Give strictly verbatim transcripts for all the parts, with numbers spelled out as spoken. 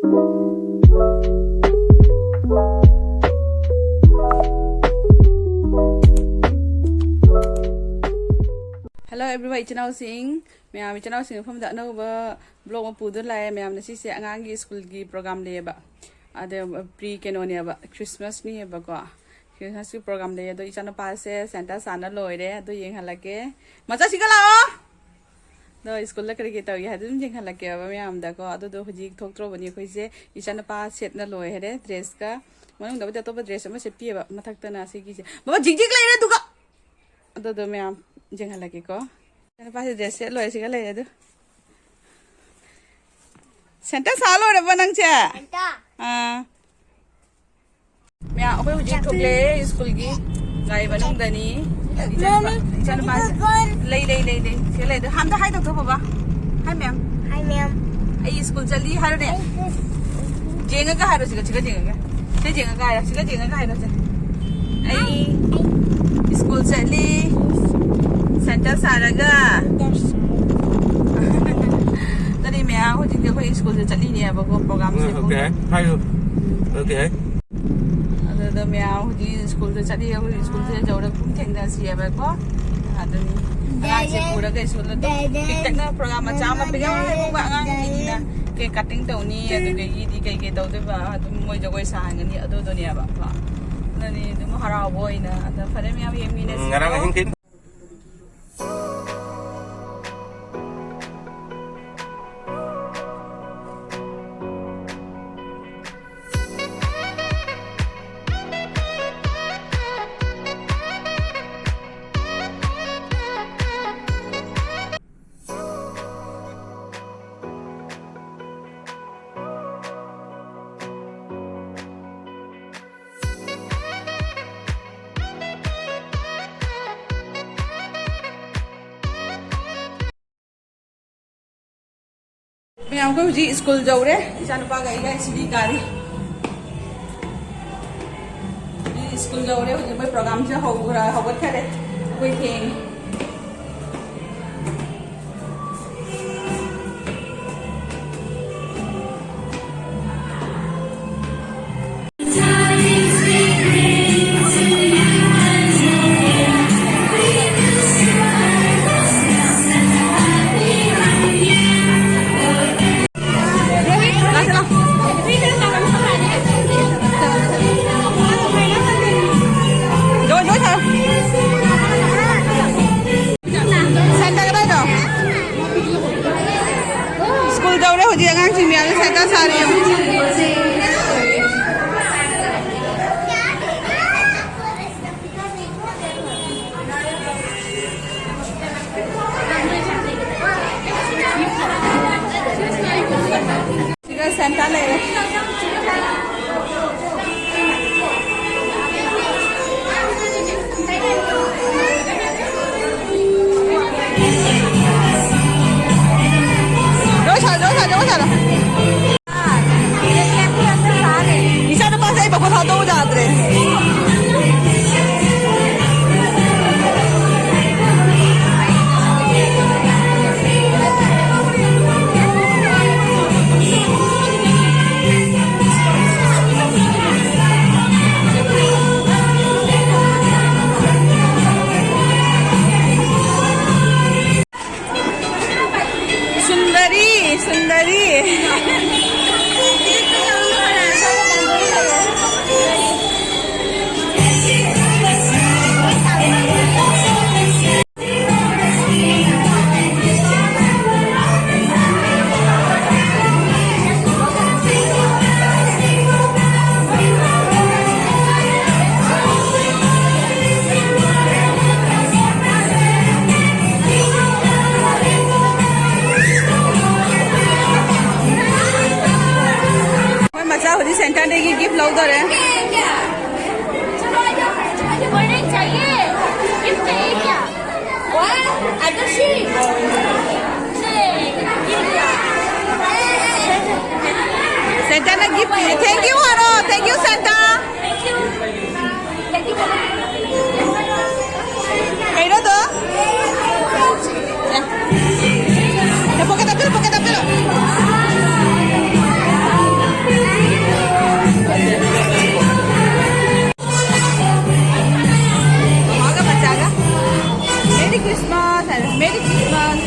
Hello everyone, ꯏꯆꯤꯟ ꯏꯅꯥꯎꯁꯤꯡ, ꯃꯌꯥꯝ ꯏꯆꯤꯟ ꯏꯅꯥꯎꯁꯤꯡ ꯃꯐꯝꯗ ꯑꯅꯧꯕ ꯕ꯭ꯂꯣꯛ ꯑꯃ ꯄꯨꯗꯨꯅ ꯂꯥꯛꯑꯦ꯫ ꯃꯌꯥꯝꯅ ꯁꯤꯁꯦ ꯑꯉꯥꯡꯒꯤ ꯁ꯭ꯀꯨꯜꯒꯤ ꯄ꯭ꯔꯣꯒꯥꯝ ꯂꯩꯌꯦꯕ, ꯑꯗ ꯄ꯭ꯔꯤ ꯀꯩꯅꯣꯅꯦꯕ, ꯈ꯭ꯔꯤꯁꯃꯥꯁꯅꯦꯕꯀꯣ꯫ ꯈ꯭ꯔꯤꯁꯃꯥꯁꯀꯤ ꯄ꯭ꯔꯣꯒꯥꯝ ꯂꯩꯌꯦ, ꯑꯗꯣ ꯏꯆꯥꯅꯨꯄꯥꯁꯦ ꯁꯦꯟꯇꯥ ꯁꯥꯅ ꯂꯣꯏꯔꯦ, ꯑꯗꯨ ꯌꯦꯡꯍꯜꯂꯛꯀꯦ꯫ ꯃꯆꯥꯁꯤꯒ ꯂꯥꯛꯑꯣ꯫ ꯑꯗꯣ ꯁ꯭ꯀꯨꯜꯗ ꯀꯔꯤ ꯀꯔꯤ ꯇꯧꯏ ꯍꯥꯏꯗꯣ ꯑꯗꯨꯝ ꯌꯦꯡꯍꯜꯂꯛꯀꯦꯕ ꯃꯌꯥꯝꯗꯀꯣ꯫ ꯑꯗꯨꯗꯣ ꯍꯧꯖꯤꯛ ꯊꯣꯛꯇ꯭ꯔꯣꯕꯅꯤ ꯑꯩꯈꯣꯏꯁꯦ꯫ ꯏꯆꯥꯅꯨꯄꯥ ꯁꯦꯠꯅ ꯂꯣꯏꯈꯔꯦ ꯗ꯭ꯔꯦꯁꯀ꯫ ꯃꯅꯨꯡꯗꯕꯨꯗꯤ ꯑꯇꯣꯞꯄ ꯗ꯭ꯔꯦꯁ ꯑꯃ ꯁꯦꯠꯄꯤꯑꯕ, ꯃꯊꯛꯇꯅ ꯁꯤꯒꯤꯁꯦ꯫ ꯃꯃꯥ ꯖꯤꯛ ꯖꯤꯛ ꯂꯩꯔꯦ ꯑꯗꯨꯒ꯫ ꯑꯗꯨꯗꯣ ꯃꯌꯥꯝ ꯌꯦꯡꯍꯜꯂꯛꯀꯦꯀꯣ꯫ ꯏꯆꯥꯅꯨꯄꯥꯁꯦ ꯗ꯭ꯔꯦꯁ ꯁꯦꯠ ꯂꯣꯏꯔꯦ, ꯁꯤꯒ ꯂꯩꯔꯦ ꯑꯗꯨ꯫ ꯁꯦꯟꯇꯔ ꯁꯥ ꯂꯣꯏꯔꯕꯣ ꯅꯪꯁꯦ? ꯁꯦꯟꯇꯔ꯫ ꯑꯥ꯫ ꯃꯌꯥꯝ, ꯑꯩꯈꯣꯏ ꯍꯧꯖꯤꯛ ꯊꯣꯛꯂꯛꯑꯦ ꯁ꯭ꯀꯨꯜꯒꯤ ꯒꯥꯔꯤ ꯃꯅꯨꯡꯗꯅꯤ꯫ ꯏꯆꯥꯅꯨꯄꯥ, ꯃꯃꯤ, ꯏꯆꯥꯅꯨꯄꯥ, ꯆꯤꯆꯦ ꯐꯣꯟ꯫ ꯂꯩ, ꯂꯩ, ꯂꯩ, ꯂꯩ꯫ ꯁꯤꯗ ꯂꯩ꯫ ꯑꯗꯨ ꯍꯥꯟꯗ ꯍꯥꯏ ꯇꯧꯊꯣꯛ ꯕꯕꯥ꯫ ꯍꯥꯏ ꯃꯦꯝ꯫ ꯍꯥꯏ ꯃꯦꯝ꯫ ꯑꯩ ꯁ꯭ꯀꯨꯜ ꯆꯠꯂꯤ ꯍꯥꯏꯔꯣꯅꯦ꯫ ꯑꯩ ꯁ꯭ꯀꯨꯜ ꯌꯦꯡꯉꯒ ꯍꯥꯏꯔꯣ, ꯁꯤꯒ, ꯁꯤꯒ ꯌꯦꯡꯉꯒ꯫ ꯁꯤꯒ ꯌꯦꯡꯉꯒ ꯍꯥꯏꯔꯣ, ꯁꯤꯒ ꯌꯦꯡꯉꯒ ꯍꯥꯏꯔꯣ, ꯁꯦ꯫ ꯑꯩ ꯁ꯭ꯀꯨꯜ ꯆꯠꯂꯤ꯫ ꯁꯦꯟꯇꯔ ꯁꯥꯔꯒ꯫ ꯑꯗꯨꯅꯤ ꯃꯌꯥꯝ, ꯍꯧꯖꯤꯛꯇꯤ ꯑꯩꯈꯣꯏ ꯁ꯭ꯀꯨꯜꯗ ꯆꯠꯂꯤꯅꯦꯕꯀꯣ, ꯄ꯭ꯔꯣꯒꯥꯝ ꯎꯝ, ꯁꯦꯝꯐꯝꯗ꯫ ꯑꯣꯀꯦ꯫ ꯍꯥꯏꯌꯨ꯫ ꯑꯣꯀꯦ꯫ ꯑꯗꯨꯗ ꯃꯌꯥꯝ ꯍꯧꯖꯤꯛ ꯁ꯭ꯀꯨꯜꯗ ꯆꯠꯂꯤ, ꯑꯩꯈꯣꯏ ꯁ꯭ꯀꯨꯜꯁꯤꯗ ꯌꯧꯔꯒ ꯑꯗꯨꯝ ꯊꯦꯡꯅꯁꯤꯑꯕꯀꯣ꯫ ꯑꯗꯨꯅꯤ ꯑꯉꯥꯡꯁꯦ ꯄꯨꯔꯒ ꯁ꯭ꯀꯨꯜꯗ ꯑꯗꯨꯝ ꯄꯤꯛꯇꯛꯅ ꯄ꯭ꯔꯣꯒꯥꯝ ꯃꯆꯥ ꯑꯃ ꯄꯤꯛꯑꯦ꯫ ꯍꯥꯏꯕ ꯑꯉꯥꯡꯒꯤꯅꯤꯅ ꯀꯦꯛ ꯀꯠꯇꯤꯡ ꯇꯧꯅꯤ, ꯑꯗꯨꯗꯒꯤꯗꯤ ꯀꯩ ꯀꯩ ꯇꯧꯗꯣꯏꯕ, ꯑꯗꯨꯝ ꯃꯣꯏ ꯖꯒꯣꯏ ꯁꯥꯍꯟꯒꯅꯤ, ꯑꯗꯨꯗꯨꯅꯦꯕ꯫ ꯑꯗꯨꯅꯤ ꯑꯗꯨꯝ ꯍꯔꯥꯎꯕ ꯑꯣꯏꯅ꯫ ꯑꯗ ꯐꯔꯦ ꯃꯌꯥꯝ, ꯌꯦꯡꯃꯤꯟꯅꯁꯤ꯫ ꯎꯝ, ꯉꯔꯥꯡ ꯑꯍꯤꯡ ꯀꯩꯝ ꯃꯌꯥꯝ, ꯑꯩꯈꯣꯏ ꯍꯧꯖꯤꯛ ꯁ꯭ꯀꯨꯜ ꯌꯧꯔꯦ꯫ ꯏꯆꯥꯅꯨꯄꯥꯒ ꯑꯩꯒ ꯁꯤꯗꯤ ꯒꯥꯔꯤ꯫ ꯁ꯭ꯀꯨꯜ ꯌꯧꯔꯦ꯫ ꯍꯧꯖꯤꯛ ꯃꯣꯏ ꯄ꯭ꯔꯣꯒꯥꯝꯁꯦ ꯍꯧꯈ꯭ꯔ-, ꯍꯧꯒꯠꯈꯔꯦ꯫ ꯑꯩꯈꯣꯏ ꯊꯦꯡꯉꯦ꯫ ꯁꯤꯒ ꯁꯦꯟꯇꯥ ꯂꯩꯔꯦ꯫ ꯖꯒꯣꯏ ꯁꯥꯔꯣ, ꯖꯒꯣꯏ ꯁꯥꯔꯣ, ꯖꯒꯣꯏ ꯁꯥꯔꯣ꯫ ꯏꯆꯥ ꯅꯨꯄꯥꯁꯦ ꯑꯩ ꯃꯈꯨꯠ ꯊꯥꯗꯣꯛꯎ ꯌꯥꯗ꯭ꯔꯦ꯫ सुंदरी, सुंदरी। ꯃꯣꯏ ꯃꯆꯥ ꯍꯧꯖꯤꯛ ꯁꯦꯟꯇꯔꯗꯒꯤ ꯒꯤꯐ ꯂꯧꯗꯣꯔꯦ꯫ ꯁꯦꯟꯇꯔꯅ ꯒꯤꯐ ꯄꯤꯔꯦ꯫ Thank you ꯍꯥꯏꯔꯣ꯫ Thank you, Santa꯫ ꯀꯩꯅꯣꯗꯣ? ꯁꯦ꯫ ꯁꯦ, pocket ꯍꯥꯞꯆꯤꯜꯂꯣ, pocket ꯍꯥꯞꯆꯤꯜꯂꯣ꯫ ꯃꯃꯥꯒ ꯃꯆꯥꯒ꯫ Merry Christmas ꯍꯥꯏꯔꯣ꯫ Merry Christmas꯫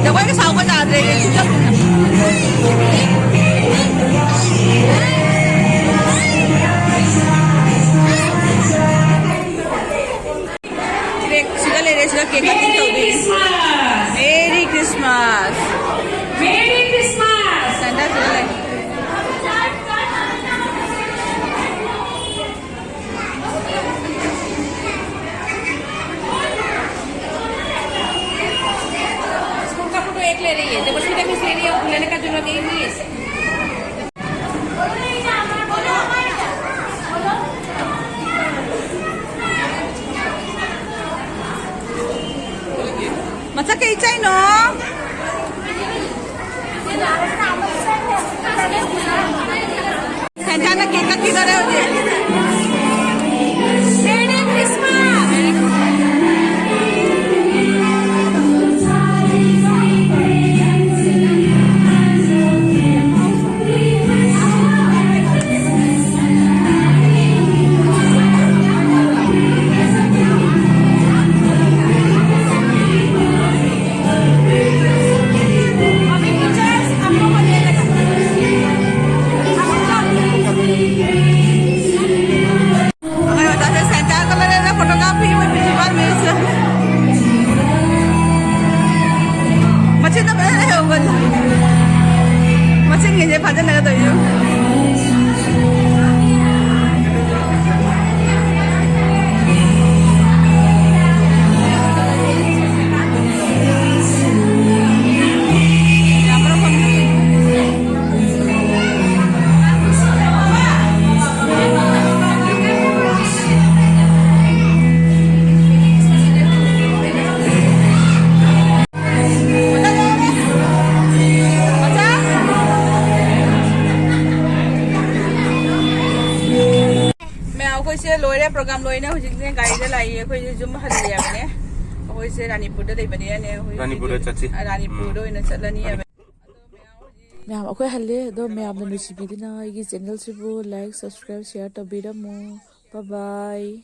ꯖꯒꯣꯏꯒ ꯁꯥꯎꯕ ꯌꯥꯗ꯭ꯔꯦ꯫ ꯁꯤꯗ ꯂꯩꯔꯦ, ꯁꯤꯗ cake cutting ꯇꯧꯗꯣꯏꯅꯦ꯫ Merry Christmas! Merry Christmas! Santa ꯁꯤꯗ ꯂꯩ꯫ स्कूल का फोटो एक ले रही है, जबरदस्ती का कुछ ले रही है, लेने का जरूरत ही नहीं है। ꯃꯁꯛ ꯀꯩ ꯆꯥꯏꯅꯣ? ꯁꯦꯟꯇꯥꯅ cake ꯀꯛꯈꯤꯗꯣꯔꯦ ꯍꯧꯖꯤꯛ꯫ Merry Christmas! ꯑꯩꯈꯣꯏꯅ ꯍꯧꯖꯤꯛꯁꯦ ꯒꯥꯔꯤꯗ ꯂꯥꯛꯏꯌꯦ, ꯑꯩꯈꯣꯏꯁꯦ ꯌꯨꯝ ꯍꯜꯂꯦ ꯍꯥꯏꯕꯅꯦ꯫ ꯑꯩꯈꯣꯏꯁꯦ ꯔꯥꯅꯤꯄꯨꯔꯗ ꯂꯩꯕꯅꯤꯅꯅꯦ, ꯑꯩꯈꯣꯏ ꯔꯥꯅꯤꯄꯨꯔꯗ ꯍꯧꯖꯤꯛ ꯆꯠꯁꯤ꯫ ꯔꯥꯅꯤꯄꯨꯔꯗ ꯎꯝ꯫ ꯑꯣꯏꯅ ꯆꯠꯂꯅꯤ ꯍꯥꯏꯕ꯫ ꯃꯌꯥꯝ, ꯑꯩꯈꯣꯏ ꯍꯜꯂꯦ, ꯑꯗꯣ ꯃꯌꯥꯝꯅ ꯅꯨꯡꯁꯤꯕꯤꯗꯨꯅ ꯑꯩꯒꯤ ꯆꯦꯅꯦꯜꯁꯤꯕꯨ like, subscribe, share ꯇꯧꯕꯤꯔꯝꯃꯨ꯫ Bye bye꯫